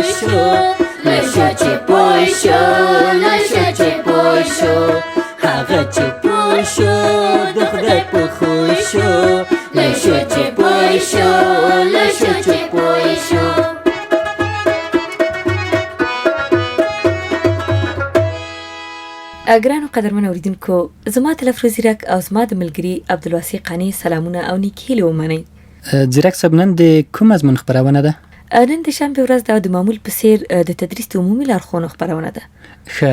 پوه شو، لږ شو چې پوه شو، لږ شو چې پوه شو، هغه چې پوه شو د خدای په خوی شو، لږ شو چې پوه شو، لږ شو چې پوه شو. ګرانو قدرمن اوریدونکو، زما تلفظ ځیرک او زما د ملګري عبدالواسع قانع سلامونه او نیکې هیلې ومنئ. ځیرک صاحب، نن د کوم مضمون خپرونه ده؟ نن د شنبې ورځ ده او د معمول په څیر د تدریس د عمومي لارښوونو خپرونه ده. ښه،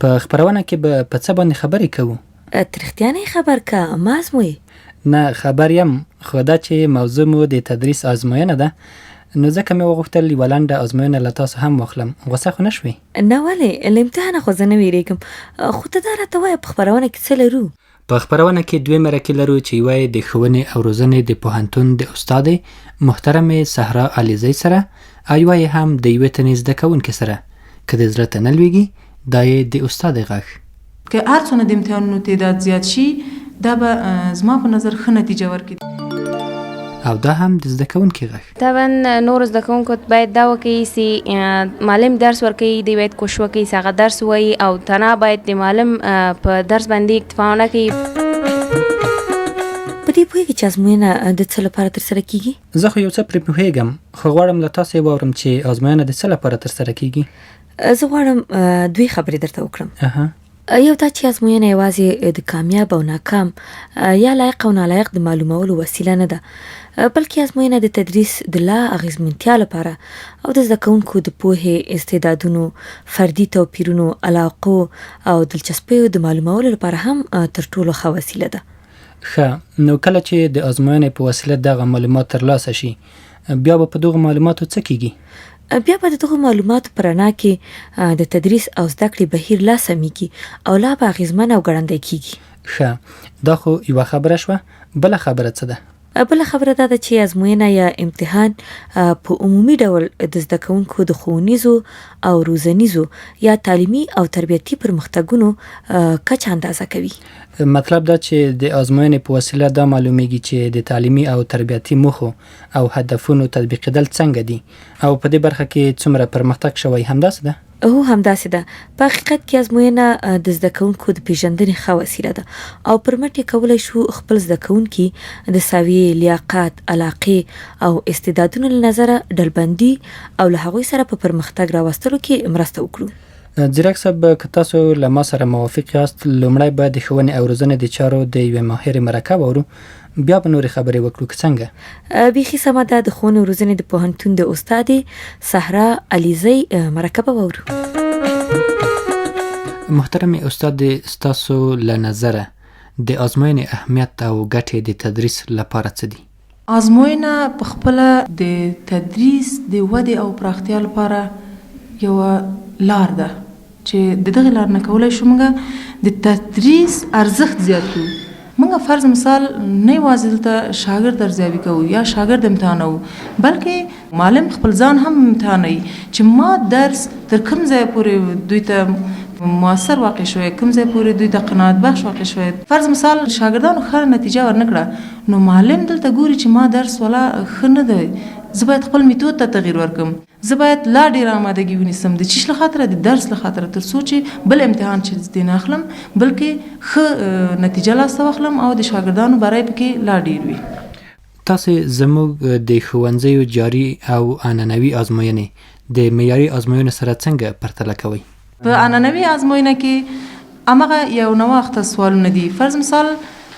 په خپرونه کې به په څه باندې خبرې کوو؟ ته رښتیا نه یې خبر که ما ازمویې؟ نه، خبر یم، خو دا چې موضوع مو د تدریس ازموینه ده نو ځکه مې وغوښتل یوه لنډه ازموینه له تاسو هم واخلم. غوسه خو نه شوې؟ نه ولې، له امتحانه خو زه نه ویریږم، خو ته دا راته وایه په خپرونه کې څه لرو؟ په خپرونه کې دوې مرکې لرو چې یوه یې د ښوونې او روزنې د پوهنتون د استادې محترمې صحرا علیزۍ سره او یوه یې هم د یوې تنې زده کوونکې سره. که دې زړه ته نه لویږي دا یې د استادې غږ. که هر څونه د امتحانونو تعداد زیات شي دا به زما په نظر ښه نتیجه ورکړي. او دا هم د زده کوونکي غږ. طبعا نور زده کوونکو باید دا وکړي چې معلم درس ورکوي، دی باید کوشش وکړي چې هغه درس ووایي او تنها باید د معلم په درس باندې اکتفا ونه کړي. په دې پوهېږې چې ازموینه د څه لپاره ترسره کېږي؟ زه خو یو څه پرې پوهېږم، خو غواړم له تاسو یې واورم چې ازموینه د څه لپاره ترسره کېږي؟ زه غواړم دوې خبرې درته وکړم. یو دا چې ازموینه یوازې د کامیاب او ناکام یا لایق او نالایق د معلومولو وسیله نه ده، بلکې ازموینه د تدریس د لا اغیزمنتیا لپاره او د زده کوونکو د پوهې، استعدادونو، فردي توپیرونو، علاقو او دلچسپیو د معلومولو لپاره هم تر ټولو ښه وسیله ده. ښه، نو کله چې د ازموینې په وسیله دغه معلومات ترلاسه شي، بیا به په دغو معلوماتو څه کیږي؟ بیا به د دغو معلوماتو په رڼا کې د تدریس او زده کړې بهیر لا سمیږي او لا به اغیزمن او ګړندی کیږي. ښه، دا خو یوه خبره شوه، بله خبره څه ده؟ بله خبره دا ده چې ازموینه یا امتحان په عمومي ډول د زده کوونکو د ښوونیزو او روزنیزو یا تعلیمي او تربیتي پرمختګونو کچه اندازه کوي. مطلب دا چې د ازموینې په وسیله دا معلومیږي چې د تعلیمي او تربیتي موخو او هدفونو تطبیقېدل څنګه دي او په دې برخه کې څومره پرمختګ شوی، همداسې ده؟ هو، همداسې ده. په حقیقت کې ازموینه د زده کوونکو د پېژندنې ښه وسیله ده او پر مټ یې کولای شو خپل زده کوونکي د سویې، لیاقت، علاقې او استعدادونو له نظره ډلبندي او له هغوی سره په پرمختګ راوستلو کې مرسته وکړو. ځیرک صاحب، که تاسو له ما سره موافق یاست، لومړی به د ښوونې او روزنې د چارو د یوې ماهرې مرکه واورو، بیا به نورې خبرې وکړو که څنګه؟ بیخي سمه ده، د ښوونې او روزنې د پوهنتون د استادې صحرا علیزۍ مرکه به واورو. محترمې استادې، ستاسو له نظره د ازموینې اهمیت او ګټې د تدریس لپاره څه دي؟ ازموینه په خپله د تدریس د ودې او پراختیا لپاره یوه لار ده چې د دغې لار نه کولای شو موږ د تدریس ارزښت زیات کړو. موږ فرض مثال نه یوازې دلته شاګرد ارزیابي کوو یا شاګرد امتحانوو، بلکې معلم خپل ځان هم امتحانوي چې ما درس تر کوم ځایه پورې دوی ته موثر واقع شوی، کوم ځای پورې دوی ته قناعت بخش واقع شوی. فرض مثال شاګردانو ښه نتیجه ورنکړه، نو معلم دلته ګوري چې ما درس ولا ښه نه دی، زه باید خپل میتود ته تغیر ورکړم، زه باید لا ډیره آمادګي ونیسم، د چیش له خاطره؟ د درس له خاطره، تر څو چې بل امتحان چې ترې نه اخلم بلکې ښه نتیجه لاسته واخلم او د شاګردانو بری پکې لا ډیر وي. تاسې زموږ د ښوونځیو جاري او عنعنوي ازموینې د معیاري ازموینو سره څنګه پرتله کوئ؟ په عنعنوي ازموینه کې همغه یو نواخته سوالونه دي، فرض مثال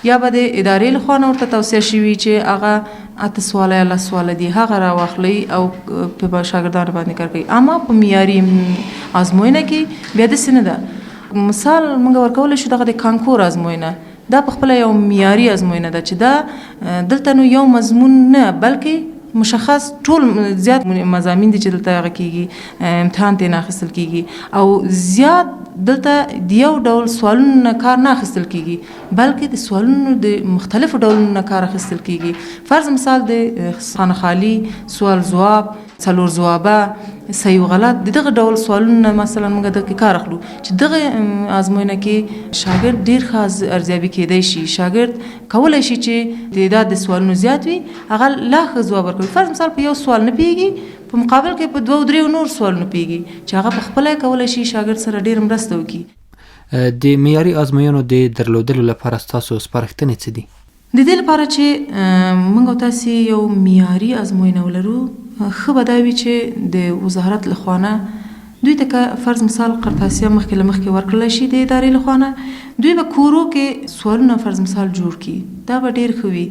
یا به د ادارې له خوا نه ورته توصیه شوي چې هغه اته سواله یا لس سواله دي هغه راواخلئ او په شاګردانو باندې کار کوي. اما په معیاري ازموینه کې بیا داسې نه ده. مثال موږ ورکولی شو دغه د کانکور ازموینه، دا په خپله یو معیاري ازموینه ده چې دا دلته نو یو مضمون نه بلکې مشخص ټول زیات مضامین دي چې دلته هغه کیږي، امتحان ترې نه اخیستل کیږي او زیات دلته د یو ډول سوالونو نه کار نه اخیستل کیږي بلکې د سوالونو د مختلفو ډولونو نه کار اخیستل کیږي. فرض مثال د خانه خالي، سوال ځواب، څلور ځوابه، صحیح او غلط، د دغه ډول سوالونو نه مثلا موږ دغه کار اخلو چې دغه ازموینه کې شاګرد ډیر ښه ارزیابي کیدای شي. شاګرد کولای شي چې تعداد د سوالونو زیات وي هغه لا ښه ځواب ورکوي. فرض مثال په یو سوال نه پوهیږي، په مقابل کې په دوو دریو نور سوالونو پوهیږي چې هغه په خپله کولای شي شاګرد سره ډیر مرسته وکړي. د معیاري ازموینو د درلودلو لپاره ستاسو سپارښتنې څه دي؟ د دې لپاره چې موږ او تاسې یو معیاري ازموینه ولرو، ښه به دا وي چې د وزارت له خوا نه دوی ته که فرض مثال قرطاسیه مخکې له مخکې ورکړل شي د ادارې له خوا نه، دوی به کورو کې سوالونه فرض مثال جوړ کړي، دا به ډېر ښه وي.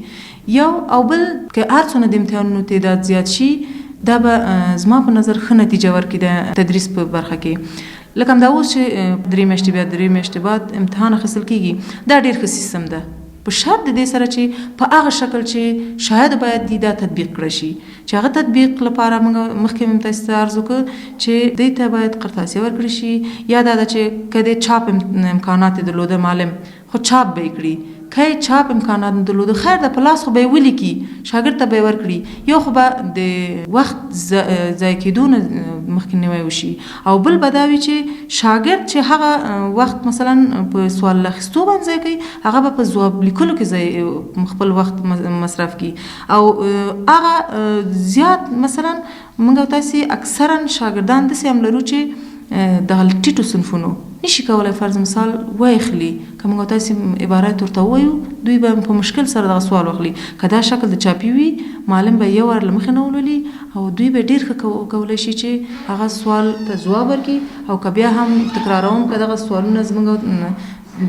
یو او بل که هر څونه د امتحانونو تعداد زیات شي، دا به زما په نظر ښه نتیجه ورکړي د تدریس په برخه کې. لکه همدا اوس چې درې میاشتې بیا درې میاشتې بعد امتحان اخیستل کېږي، دا ډېر ښه سیستم ده. په شرط د دې سره چې په هغه شکل چې شاید باید دي دا تطبیق کړی شي چې هغه تطبیق لپاره موږ مخکې هم تاسو ته عرض وکړ چې دوی ته باید قرطاسیه ورکړی شي یا دا ده چې که د چاپ امکانات یې درلوده معلم خو چاپ به یې کړي که یې چاپ امکانات نه درلوده خیر ده په لاس خو به یې ولیکي شاګرد ته به یې ورکړي یو خو به د وخت ضایع کېدو نه مخکنیوی وشي او بل به دا وي چې شاګرد چې هغه وخت مثلا په سوال اخیستو باندې ضایع کوي هغه به په ځواب لیکلو کې ضایع خپل وخت مصرف کړي او هغه زیات مثلا موږ او تاسې اکثرا شاګردان داسې هم لرو چې دغه ټیټو صنفونو نشي کولای فرض مثال وایخلي که موږ او تاسې عبارت ورته ووایو دوی به په مشکل سره دغه سوال واخلي که دا شکل د چاپي وي معلم به یو وار له مخې نه ولولي او دوی به ډیر ښه کولای شي چې هغه سوال ته ځواب ورکړي او که بیا هم تکراروم که دغه سوالونه زموږ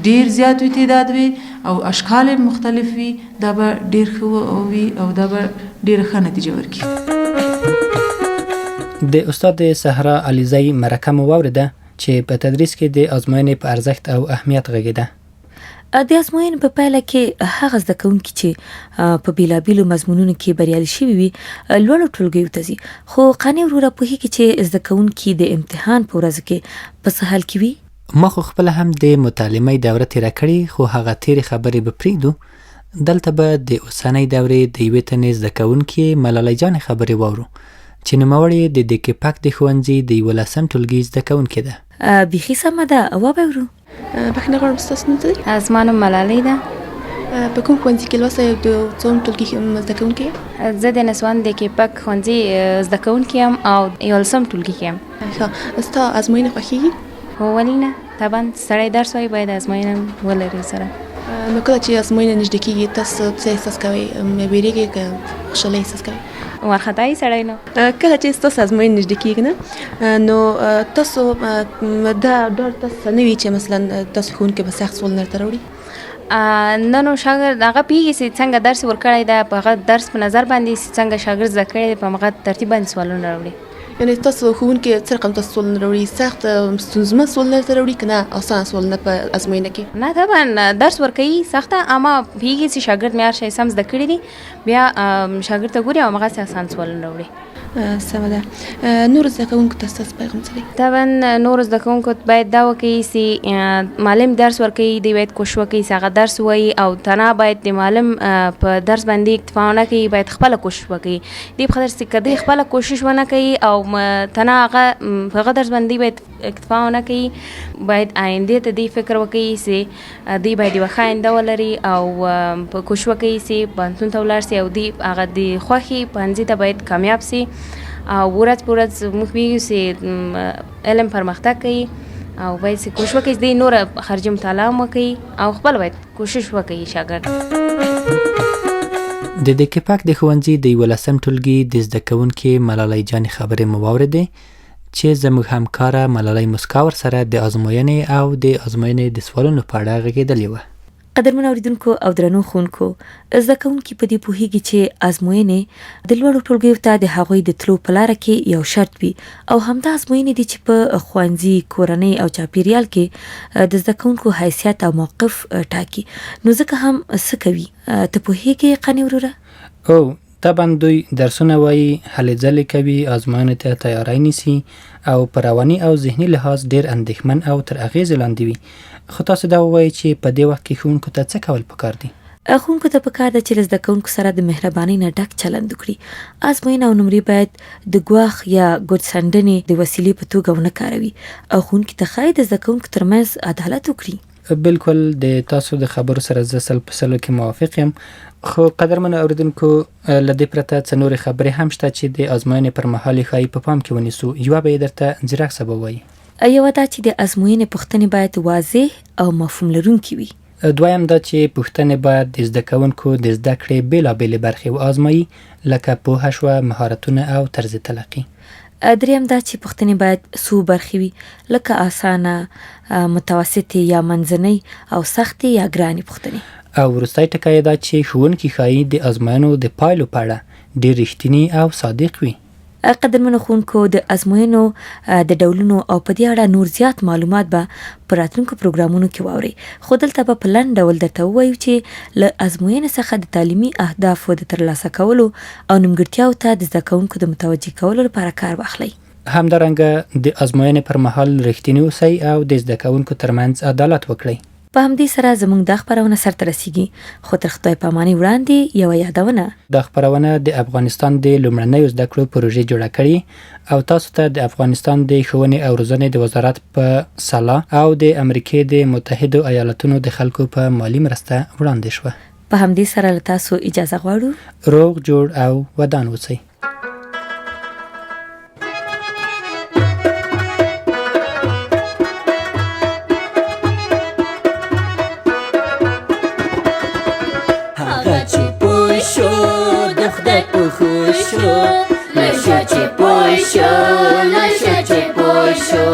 ډیر زیات وي تعداد وي او اشکال یې مختلف وي دا به ډیر ښه وي او دا به ډیره ښه نتیجه ورکړي. د استاد صحرا علیزی مرکه مو واورېده چې په تدریس کې د ازموینې په ارزښت او اهمیت غږېده. د ازموینې په پایله کې هغه زده کوونکي چې په بیلابیلو مضمونونو کې بریالي شوي وي لوړو ټولګیو ته ځي خو قانع وروره پوهیږي چې زده کوونکي د امتحان په ورځو کې په څه حال کې وي؟ ما خو خپله هم د متعلمۍ دوره تېره کړې خو هغه تېرې خبرې به پرېږدو دلته به د اوسنۍ دورې د یوې تنې زده کوونکې ملالۍ جانې خبرې واورو چې نوموړې د دکې پک د ښوونځي د یولسم ټولګي زده کوونکې ده. بیخي سمه ده وبه ورو. بښنه غواړم ستاسو نوم څه دی؟ زما نوم ملالۍ ده. په کوم ښوونځي کې لوستی او د څوم ټولګي زده کوونکې یې؟ زه د نسوان د کیپک ښوونځي زده کوونکې یم او یولسم ټولګي کې یم. ښه، ستا ازموینه خوښیږي؟ هو ولې نه، طبعا سړی درس وایي باید ازموینه هم ولري سره. نو کله چې ازموینه نږدې کیږي تاسو څه احساس کوئ؟ ویریږئ که خوشحالۍ احساس کوئ؟ وارخطا یې سړی نو. کله چې ستاسو ازموینه نږدې کیږي نه نو تاسو دا ډار تاسو سره نه وي چې مثلا تاسو ښوونکی به سخت سوالونه درته راوړي؟ نه نو شاګرد هغه پوهیږي چې څنګه درس ورکړی ده په هغه درس په نظر باندې چې څنګه شاګرد زده کړی دی په همغه ترتیب باندې سوالونه راوړي. یعنی تاسو ښوونکی څه رقم تاسو سوالونه راوړي سخت ستونزمن سوالونه درته راوړي که نه اسانه سوالونه په ازموینه کې؟ نه طبعا درس ورکوي سخته اما پوهیږي چې شاګرد مې هر شی سم زده کړي دي بیا شاګرد ته ګوري او همغسې اسان سوالونه راوړي. سمه ده نورو زده کوونکو ته ستاسو پیغام څه دی؟ طبعا نورو زده کوونکو ته باید دا وکړي چې معلم درس ورکوي دوی باید کوشش وکړي چې هغه درس ووایي او تنها باید د معلم په درس باندې اکتفا ونه کوي باید خپله کوشش وکړي دې په خاطر چې که دوی خپله کوشش ونه کوي او تنها هغه په هغه درس باندې باید اکتفا ونه کوي باید آینده ته دوی فکر وکړي چې دوی باید یوه ښه آینده ولري او په کوشش وکړي چې پوهنتون ته ولاړ سي او دوی هغه د خوښې پوهنځي ته باید کامیاب سي او ورځ په ورځ موږ پوهېږو چې علم پرمختګ کوي او باید چې کوشش وکړي چې دوی نوره خارجي مطالعه هم وکړي او خپل باید کوشش وکړي شاګرد. د دکیپک د ښوونځي د یولسم ټولګي د زده کوونکې ملالۍ جانې خبرې مو واورېدې. چې زموږ همکاره ملالۍ موسکا ورسره د ازموینې او د ازموینې د سوالونو په اړه غږېدلې وه. قدرمنو اوریدونکو او درنو ښوونکو، زده کوونکي په دې پوهیږي چې ازموینې د لوړو ټولګیو ته د هغوی د تلو په لاره کې یو شرط وي او همدا ازموینې دي چې په ښوونځي، کورنۍ او چاپیریال کې د زده کوونکو حیثیت او موقف ټاکي، نو ځکه هم څه کوي؟ ته پوهیږې قانع وروره؟ او طبعا دوی درسونه وايي، هلې ځلې کوي، ازموینو ته تیاری نیسي او په رواني او ذهني لحاظ ډېر اندېښمن او تر اغېزې لاندې وي. خو تاسو دا ووایئ چې په دې وخت کې ښوونکو ته څه کول پکار دي؟ ښوونکو ته پکار ده چې له زده کوونکو سره د مهربانۍ نه ډک چلند وکړي. ازموینه او نمرې باید د ګواښ یا ګوتڅنډنې د وسیلې په توګه ونه کاروي او ښوونکي ته ښايي د زده کوونکو ترمنځ عدالت وکړي. بلکل د تاسو د خبرو سره زه سل په سلو کې موافق یم، خو قدرمنو اوریدونکو له دې پرته څه نورې خبرې هم شته چې د ازموینې پر مهال یې ښايي په پام کې ونیسو، یوه به یې درته ځیرک صاحب ووایي. یوه دا چې د ازموینې پوښتنې باید واضح او مفهوم لرونکې وي. دویم دا چې پوښتنې باید د زده کوونکو د زده کړې بېلابېلې برخې وازمایي، لکه پوهه شوه، مهارتونه او طرز تلقي. دریم دا چې پوښتنې باید څو برخې وي، لکه اسانه، متوسطې یا منځنۍ او سختې یا ګرانې پوښتنې. او وروستی ټکی یې دا چې ښوونکي ښايي د ازموینو د پایلو په اړه ډېر رښتیني او صادق وي. قدرمنو ښوونکو د ازموینو د ډولونو او په دې اړه نور زیات معلومات به په راتلونکو پروګرامونو کې واورئ، خو دلته به په لنډ ډول درته ووایو چې له ازموینې څخه د تعلیمي اهدافو د ترلاسه کولو او نیمګړتیاوو ته د زده کوونکو د متوجه کولو لپاره کار واخلئ. همدارنګه د ازموینې پر مهال رښتیني اوسئ او د زده کوونکو ترمنځ عدالت وکړئ. په همدې سره زموږ دا خپرونه سرته رسیږي، خو تر خدای پامانۍ وړاندې یوه یادونه. دا خپرونه د افغانستان د لومړنیو زده کړو پروژې جوړه کړې او تاسو ته د افغانستان د ښوونې او روزنې د وزارت په سلا او د امریکې د متحدو ایالتونو د خلکو په مالي مرسته وړاندې شوه. په همدې سره له تاسو اجازه غواړو. روغ جوړ او ودان اوسئ. هغه چې پوه شو د خدای په خوی شو، نشه چې پوه شو، نشه چې پوه شو.